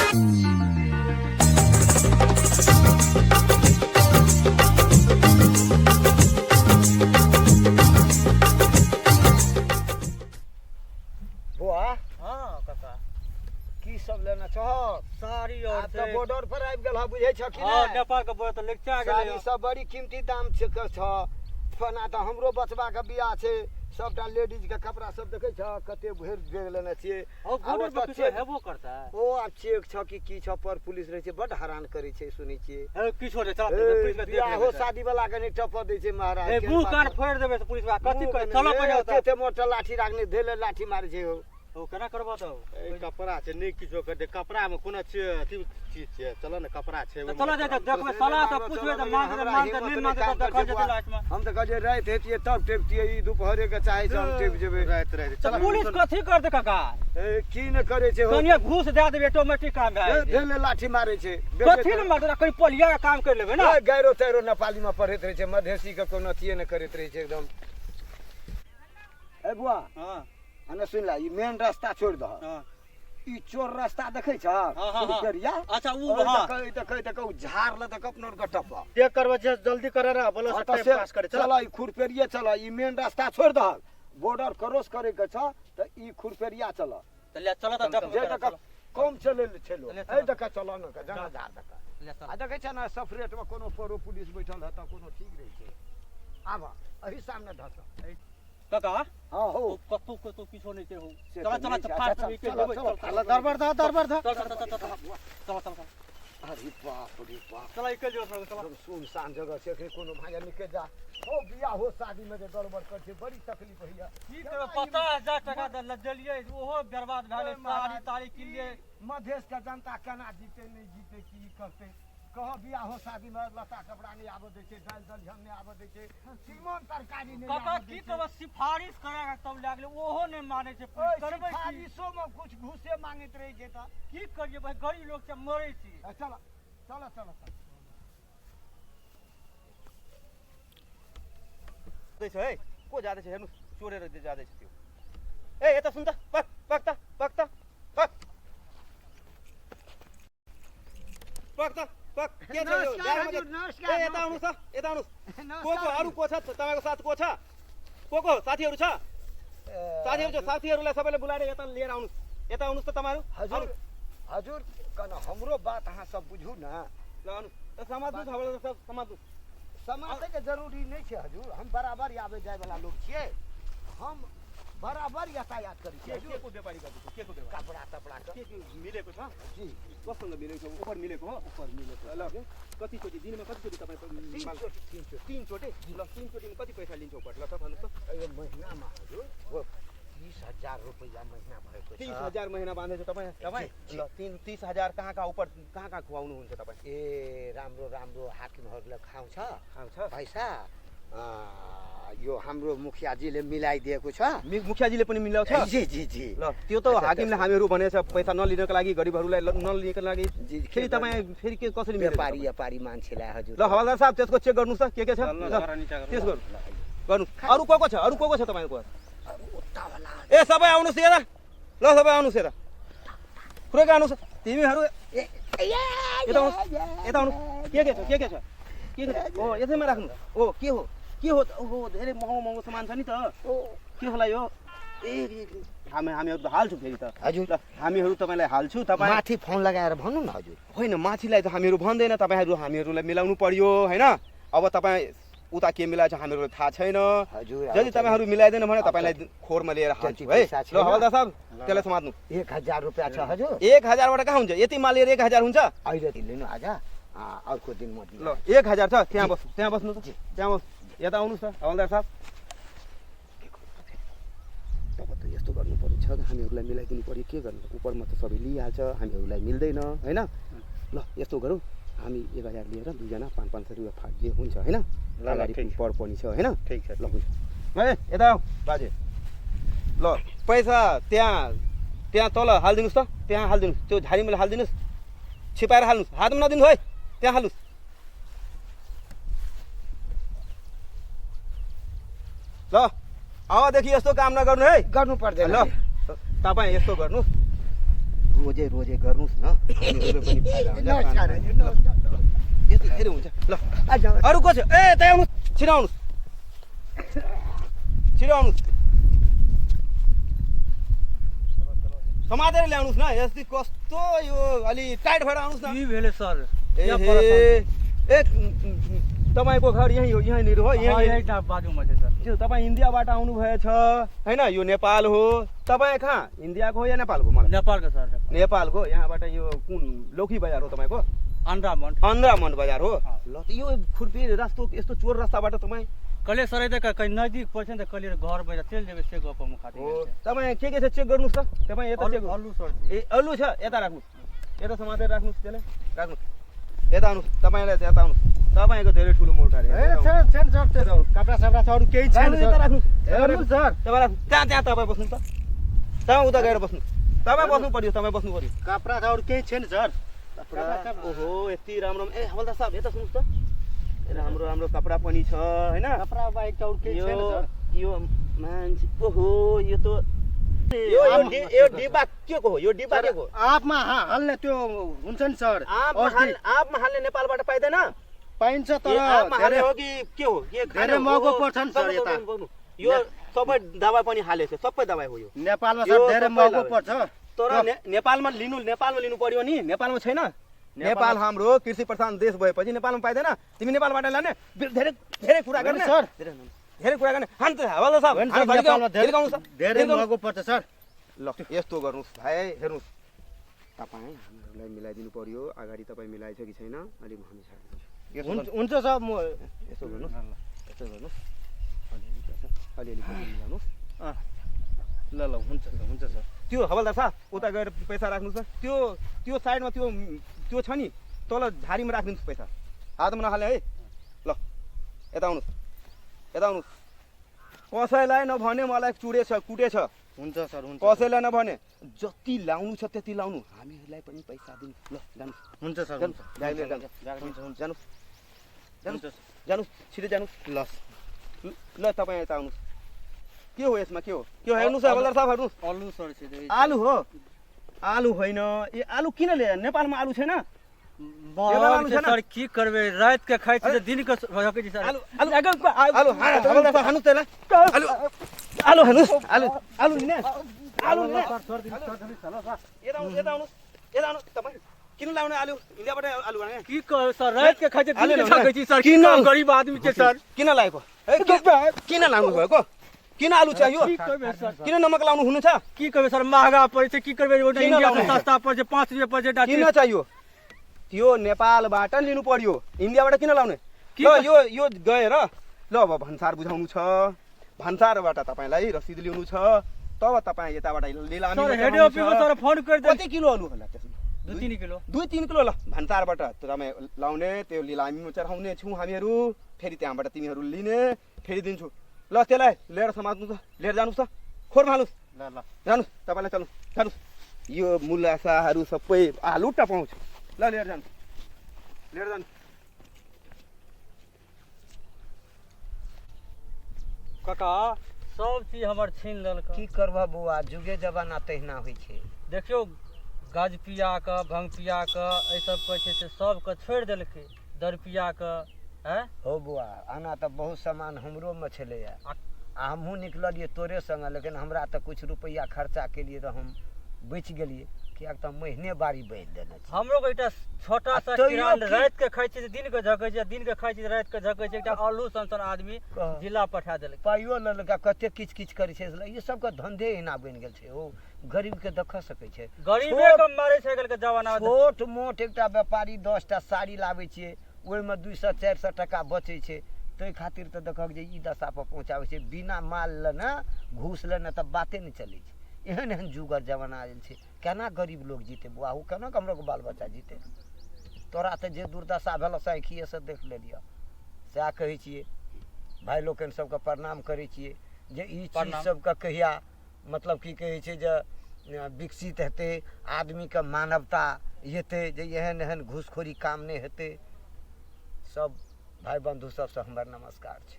बौआ। हाँ काका। की सब लेना छह? साड़ी और आब तऽ बॉर्डर पर आबि गेल हँ, बुझै छह कि हाँ नहि? नेपाल के बॉर्डर तऽ लगिचा गेलै। साड़ी सब बड़ी कीमती दाम छै के छह। फना तऽ हमरो बचबा के बियाह छै, सबटा लेडीज के कपड़ा सब देखै छह कते भरि बैग लेने छियै। हो आब बॉर्डर पर ओतऽ किछो चेक हेबो करतै? ओ आब चेक छह कि की छह पर पुलिस रहै छै, बड्ड हरान करै छै, सुनै छियै। हे किछो नहि, चल ए, पुलिस के देख बियाहो लेबै। शादी वाला के नहि टपऽ दै छै महाराज। ए केहन मुंह बात कान छै? फोड़ि देबै से पुलिस वाला कथी मुँह करे? कने चलो ए, पहिले ओतऽ। एते मोटा लाठी राखने धेले लाठी मारै छै हो। ओ केना करबऽ तऽ? ए, कपड़ा छै नहि किछो करतै, कपड़ामे कोनो छै अथी चीज छै? चलो ने, कपड़ा छै तऽ ओहिमे। चलो जाइ तऽ देखबै, सलाह तऽ पुछबै तऽ मानतै तऽ मानतै, नहि मानतै तऽ देखल जेतै लास्टमे। हम तऽ कहलियै राति हेतियै तब टेपतियै, ई दुपहरे के चाहै छै हम टेप जेबै। राति राति तऽ पुलिस कथी करतै काका? ए, की ने करै छै हो? कनिये घूस दए देबै ऑटोमेटिक काम भए ए, जेतै। धेले लाठी मारै छै। कथी ने मारतै? कहीं पलिया के काम करि लेबै ने। ए, गैरो तैरो नेपाली में पढ़ैत रहै छै, मधेसी के कोनो अथिये नहि करैत रहै छै एकदम। ए बुआ। हाँ। अने सुन ला, ई मेन रास्ता छोड़ि दह। हाँ। ई चोर रास्ता देखै छ? हाँ, हाँ, हाँ। खुरपेरिया। अच्छा, उ, ओहि हाँ। देखै, देखै, देखै, उ झाड़ ल देख अपनो के टप। के करबै जे जल्दी करे रे, बोलो हाँ, से तऽ टाइम से पास करे चल। ई खुरपेरिये चल, ई मेन रास्ता छोड़ि दहक, बॉर्डर क्रॉस करे के छ तऽ ई खुरपेरिया चल। तऽ ले चल तऽ देखबै। जे देख कम चलै छै लोक। ले चल। एहि देख चल ने के जना झाड़ देख। ले चल। आ देखै छ ने सफरेट में कोनो परो पुलिस बैठल है तऽ कोनो ठीक रहै छै। आब एहि सामने धस। काका। हाँ हो। ओ कतौ कतौ किछो नहि छै हो। से चल तऽ चल नहि छै। फास्ट अच्छा, निकलि चल, जेबै। चल, चल चल, दरबर धा, दरबर धा। चल चल चल चल चल चल चल। अरे बाप रे बाप। चल निकलि जेबै चल। एकदम सुनसान जगह छै, एखन कोनो भाँजा निकलि जा। ओ बियाह हो शादी में जे गड़बड़ कर छै, बड़ी तकलीफ होइया। की करबै, 50,000 टका देलियै ओहो बर्बाद भए गेलै। साड़ी ताड़ी किनलियै। मधेश के जनता केना जीते नहि जीते की करतै कह? बियाह हो शादी में लत्ता कपड़ा नहि आबऽ दै छै, दालि दलहन नहि आबऽ दै छै, तीमन तरकारी नहि काका आबऽ की दै छै। करबै, सिफारिश करा के तब लए गेलै, ओहो नहि मानै छै। ओहि करबै की? सिफारिशो में कुछ घूसे मांगैत रहै छै तऽ की करियै भाई, गरीब लोग छै, मरै छी। चल चल चल चल। दै छै है, को जाँदैछ हेर्नु, चोरेर जाँदैछ त्यो। ए यता सुन त, पक पक त, पक त, पक पक त, पक। के छ यो? नमस्कार बिहारमा हजुर, नमस्कार, ए यता आउनुहोस् त, यता आउनुहोस्। नमस्कार को को अरू को छ तपाईँको साथ? को छ? को को साथीहरू छ? साथीहरू छ? साथीहरूलाई सबैलाई बोलाएर यता लिएर आउनुहोस्। यता आउनुहोस् त तपाईँहरू। हजुर। आउनुहोस्। हजुर, कन हमरो बात अहाँ सब बुझू ने। ल आउनुहोस्, ए, समात्नुहोस्, हवलदार साहब समात्नुहोस्। समातैके जरूरी नहि छै हजुर, हम बराबर आबै जायवला लोक छियै, हम बराबर यातायात करै छियै के हजुर। को व्यापारी गर्दैछ? के को व्यापारी? कपड़ा तपड़ाके। के के मिलेको छ? जी। कोसँग मिलेको छ? उपर मिलेको हो? उपर मिलेको। ल, कतिचोटि दिनमा कतिचोटि तपाईँ तिनचोटि, तिनचोटि। तिनचोटि? ल, तिनचोटिमा कति पैसा लिन्छ उपर, ल त भन्नुहोस् त। यो महिनामा हजुर हो 30,000 रुपैयाँ महिना भएको छ। 30,000 महिना बाँध्दैछ तपाईँ? तपाईँ जी। ल, 30,000 कहाँ कहाँ उपर कहाँ कहाँ खुवाउनुहुन्छ तपाईँ? ए, राम्रो राम्रो हाकिमहरूले खुवाउँछ। खुवाउँछ? पैसा यो हाम्रो मुखियाजीले मिलाइदिएको छ। मुखियाजीले पनि मिलाउँछ? जी जी जी। ल, त्यो त अच्छा, हाकिमले त्यसो। हामीहरू भनेछ पैसा नलिनको लागि, गरिबहरूलाई नलिनको लागि। जी, फेरि के तपाईँ फेरि के कसरी मिलेछ व्यापारी तपाईँ? व्यापारी मान्छेलाई हजुर। ल हवलदार साहब, त्यसको चेक गर्नुहोस् त के के छ। ल, त्यसो गर्नु गर्नु। अरू को को छ? अरू को को छ तपाईँको? ए सबै आउनुहोस् यता, ल सबै आउनुहोस् यता, खुरेको आउनुहोस् तिमीहरू। यता आउनुहोस्, यता आउनुहोस्। के के छ, के के छ, के के छ? ओ यसैमा राख्नु। ओ के हो, के हो? ओहो धेरै महँगो महँगो सामान छ नि त, के होला यो? ए हामीहरू त हाल्छौँ फेरि त। हजुर। ल, हामीहरू तपाईँलाई हाल्छु, तपाईँ माथि फोन लगाएर भन्नु न हजुर। होइन, माथिलाई त हामीहरू भन्दैन, तपाईँहरू हामीहरूलाई मिलाउनु पर्यो होइन? अब तपाईँ उता के मिलाएछ हामीहरूलाई थाहा छैन। हजुर, अब यदि चाहिँ तपाईँहरू मिलाइदिएन भने अब तपाईँलाई खोरमा लिएर त्यति हाल्छु है। पैसा ल छैन। हवलदार साहब, त्यसलाई समात्नु। 1,000 रुपियाँ छ हजुर। 1,000बाट कहाँ हुन्छ? यति माल लिएर 1,000 हुन्छ? अहिले लिनु आज, अर्को दिन म ल, 1,000 छ, त्यहाँ बस्नु, त्यहाँ बस्नु त, जी। त्यहाँ बस्नु। यता आउनुहोस् त हवलदार साहब। तब त यस्तो गर्नु पर्यो छ, हामीहरूलाई मिलाइदिनु पर्यो। के गर्नु, उपरमा त सबै लिइहाल्छ, हामीहरूलाई मिल्दैन होइन? ल यस्तो गरौँ, हामी 1,000 लिएर दुईजना 500-500 रुपियाँ फाटिदिए हुन्छ होइन? ल, अगाडि ठिक छ। पर पनि छ होइन? ठिक छ। ल हुन्छ। ए यता आऊ बाजे। ल पैसा त्यहाँ त्यहाँ तल हालिदिनुहोस् त, त्यहाँ हालिदिनुहोस्, त्यो झाडीमा हालिदिनुहोस्, छिपाएर हाल्नुहोस्, हातमा नदिनु है, त्यहाँ हाल्नुहोस्। ल अबदेखि यस्तो काम नगर्नु है। गर्नु पर्दैन। ल तपाईँ यस्तो गर्नुहोस्, रोजै रोजै गर्नुहोस् न, हामीहरूलाई पनि फाइदा हुन्छ। नमस्कार हजुर, नमस्कार। यस्तो धेरै हुन्छ। ल अच्छा। अरू को छ? ए त्यहाँ आउनुहोस्, छिटो आउनुहोस्, छिटो आउनुहोस्, समातेर ल्याउनुहोस् न। यस्तो कस्तो यो अलि टाइट भएर आउनुहोस् न। की भेलै सर? ए किया परेशान? ए तपाईँको घर यहीँ हो? यहीँनिर हो? हँ, यहीँ यही टा बाजूमा छै सर। त्यो तपाईँ इन्डियाबाट आउनुभएछ होइन? यो नेपाल हो। तपाईँ कहाँ, इन्डियाको हो या नेपालको? मलाई नेपालको सर। नेपालको। यहाँबाट यो कुन लौकी बजार हो तपाईँको? अन्डा मठ। आन्द्रामठ बजार हो। हँ। ल त यो खुर्पी रास्तो, यस्तो चोर रास्ताबाट तपाईँ? कहलियै सर, एतऽ कहीं नजदीक पड़ै छै ने, तऽ कहलियै घर बजार चलि जेबै, से गप हम खातिर हो गेल छै। तपाईँ के के छ चेक गर्नुहोस् त। तपाईँ यता चेक आलु आलु सर छै। ए आलु छ, यता राख्नुहोस्, यता समातेर राख्नुहोस्, त्यसलाई राख्नुहोस्। यता आउनुहोस्, तपाईँलाई यता आउनुहोस्। तपाईँको धेरै ठुलो मोटा रे। ए छैन छैन सर, त्यो कपडा सपडा छ, अरू केही छैन यता सर। राख्नुहोस्, यता हेर्नु राख्नुहोस्। सर। तपाईँ राख्नु त्यहाँ, त्यहाँ तपाईँ बस्नु त। तपाईँ उता गएर बस्नु, तपाईँ बस्नु पर्यो, तपाईँ बस्नु पर्यो। कपडा छ, अरू केही छैन सर। कपडा, ओहो यति राम्रो। ए हवलदार साहब, यता सुन्नुहोस् त। राम्रो राम्रो कपडा पनि छ होइन? कपडा बाहेक त अरू केही यो छैन सर। यो मान्छे, ओहो यो त यो यो यो डिब्बा के को हो? यो डिब्बा के को? आँपमा हाल्ने त्यो हुन्छ नि सर। आँपमा औषधि। आँपमा हाल्ने नेपालबाट पाइँदैन? पाइन्छ तर ए, आँपमा हाल्ने धेरै हो कि के हो? के खाने धेरै हो? महँगो पर्छ नि सर बग्नु, यता। बग्नु, बग्नु। यो सबै दबाई पनि हालेको छ, सबै दबाई हो यो। नेपालमा यो सर धेरै सबै महँगो लाभे। पर्छ। तर नेपालमा लिनु, नेपालमा लिनु पर्यो नि, नेपालमा छैन। नेपाल हाम्रो कृषि प्रधान देश भएपछि नेपालमा पाइँदैन। तिमी नेपालबाट लाने धेरै धेरै कुरा गर्ने होइन सर। धेरै धेरै कुरा गर्ने। हान त हवलदार साहब, होइन हान सर, झल्काउनु, नेपालमा धेरै झल्काउनु सर, धेरै झल्काउनु। महँगो पर्छ सर। ल यस्तो गर्नुहोस् भाइ, हेर्नुहोस् तपाईँ हामीहरूलाई मिलाइदिनु पर्यो। अगाडि तपाईँ मिलाएछ कि छैन अलि हामी छाडिदिन्छु। यसो हुन्छ गर्नु- हुन्छ सर, म यसो गर्नुहोस्, यसो गर्नुहोस्, अलिअलि पैसा अलिअलि पैसा मिलाउनुहोस्। अँ, ल ल हुन्छ सर, हुन्छ सर। त्यो हवलदार साहब उता गएर पैसा राख्नुहोस् त। त्यो त्यो साइडमा त्यो त्यो छ नि तल झारीमा राखिदिनुहोस् पैसा, हातमा नहाल्ने है। ल यता आउनुहोस्, यता आउनुहोस्। कसैलाई नभने मलाई चुडेछ कुटेछ। हुन्छ सर, हुन्छ। कसैलाई नभने, जति लाउनु छ त्यति लाउनु, हामीहरूलाई पनि पैसा दिनु। ल जानुहोस्। हुन्छ सर, जानुहोस्, हुन्छ। ब्याग लिएर जानुहोस्। हुन्छ, हुन्छ। जानुहोस्, जानुहोस्, हुन्छ सर। जानुहोस्, छिटो जानुहोस्। ल ल तपाईँ यता आउनुहोस्। के हो यसमा, के हो, के हो? हेर्नुहोस् हवलदार साहब, हेर्नुहोस्। आलु सर छै। आलु हो? आलु होइन। ए आलु किन ल्यायो? नेपालमा आलु छैन? महग आलु छै छैन? सर, की करबै, राति के खाइ छी तऽ दिन के झकै छी सर। आलु आलु आलु हवलदार साहब हान्नुहोस् त्यसलाई। आलु आलु हान्नुहोस्, आलु आलु लिने, आलु लिने। सर, छोडिदिनु, छोडिदिनु, ल सर। यता आउनुहोस्, यता आउनुहोस्, यता आउनुहोस्। तपाईँ किन ल्याउने आलु? इन्डियाबाट आलु आने? की कहू सर, राति के खाइ छी आलु दिन के ल्याउने। झकै छी सर। किन? किन गरीब आदमी छै सर। किन लाएको? ए, किन लाउनु भएको? किन आलु चाहियो? की करबै सर? किन नमक लाउनु हुनु छ? की करबै सर, महगा पड़ै छै, की करबै? ओटा किन इंडिया से लाउनु? सस्ता पड़ै छै, 5 रुपया पड़ै छै एकटा किन चाहियो? त्यो नेपालबाट लिनु पर्यो, इन्डियाबाट किन लाउने? के ल यो यो गएर ल अब भन्सार बुझाउनु छ, भन्सारबाट तपाईँलाई रसिद लिनु छ, तब तपाईँ यताबाट लिलामी सर, हेड अफिसमा सर फोन कर दे। कति किलो आलु होला त्यसमा? 2-3 किलो। 2-3 किलो। ल भन्सारबाट तपाईँ लाउने, त्यो लिलामीमा चढाउने छौँ हामीहरू, फेरि त्यहाँबाट तिमीहरू लिने, फेरि दिन्छु। ल त्यसलाई लिएर समात्नु त, लिएर जानुहोस् त, खोरमा हाल्नुहोस्। ल ल जानुहोस्, तपाईँलाई चल्नु, जानुहोस्। यो मुलासाहरू सबै आलु टपाउँछु। ल लिएर जानु, लिएर जानु। काका सब चीज हमर छीन लेलक। की करबह बौआ, जुगे जमाना तहिना होइ छै। देखियौ गाज पिया कऽ भंग पिया कऽ एहि सबके छै से सबके छोड़ि देलकै, दर पिया कऽ। आँय हो बौआ, आना तऽ बहुत सामान हमरोमे छलैए आ हमहूँ निकललियै तोरे सङ्गे, लेकिन हमरा तऽ किछु रुपैआ खर्चा केलियै तऽ हम बचि गेलियै, किएक तऽ महीने बारी बान्हि देने छै। हमरो के एकटा छोटा आ सा तैयो किरान की- राति के खाइ छै तऽ दिन के झकै छै, दिन के खाइ छै तऽ राति के झकै छै। एकटा आलू सन सन आदमी कह। जिला पठा देलकै। पाइयो लेलक आ कते किछु किछु करै छै। ई सबके धन्धे एना बनि गेल छै, ओ गरीबके देख सकै छै? गरीबे के मारै छै आइ काल्हिके जमाना मे। छोट मोट एकटा व्यापारी 10टा साड़ी लाबै छियै, ओहिमे 200-400 टका बचै छै, ताहि खातिर तऽ देखहक जे ई दशापर पहुँचाबै छै। बिना माल लेने घूस लेने तऽ बाते नहि चलै छै। एहन एहन जुग आर जमाना आयल छै, केना गरीब लोग जीतै बौआ? ओ केना कऽ हमरो बाल बच्चा जीतै? तोरा तऽ जे दुर्दशा भेलऽ से आँखिएसँ देख लेलिअ। सएह कहै छियै, भाय लोकनि सबके प्रणाम करै छियै जे ई चीज प्रणाम। सबके कहिया मतलब की कहै छै जे विकसित हेतै, आदमीके मानवता हेतै, जे एहन एहन घूसखोरी काम नहि हेतै। सब भाइ बन्धु सबसँ हमर नमस्कार छै।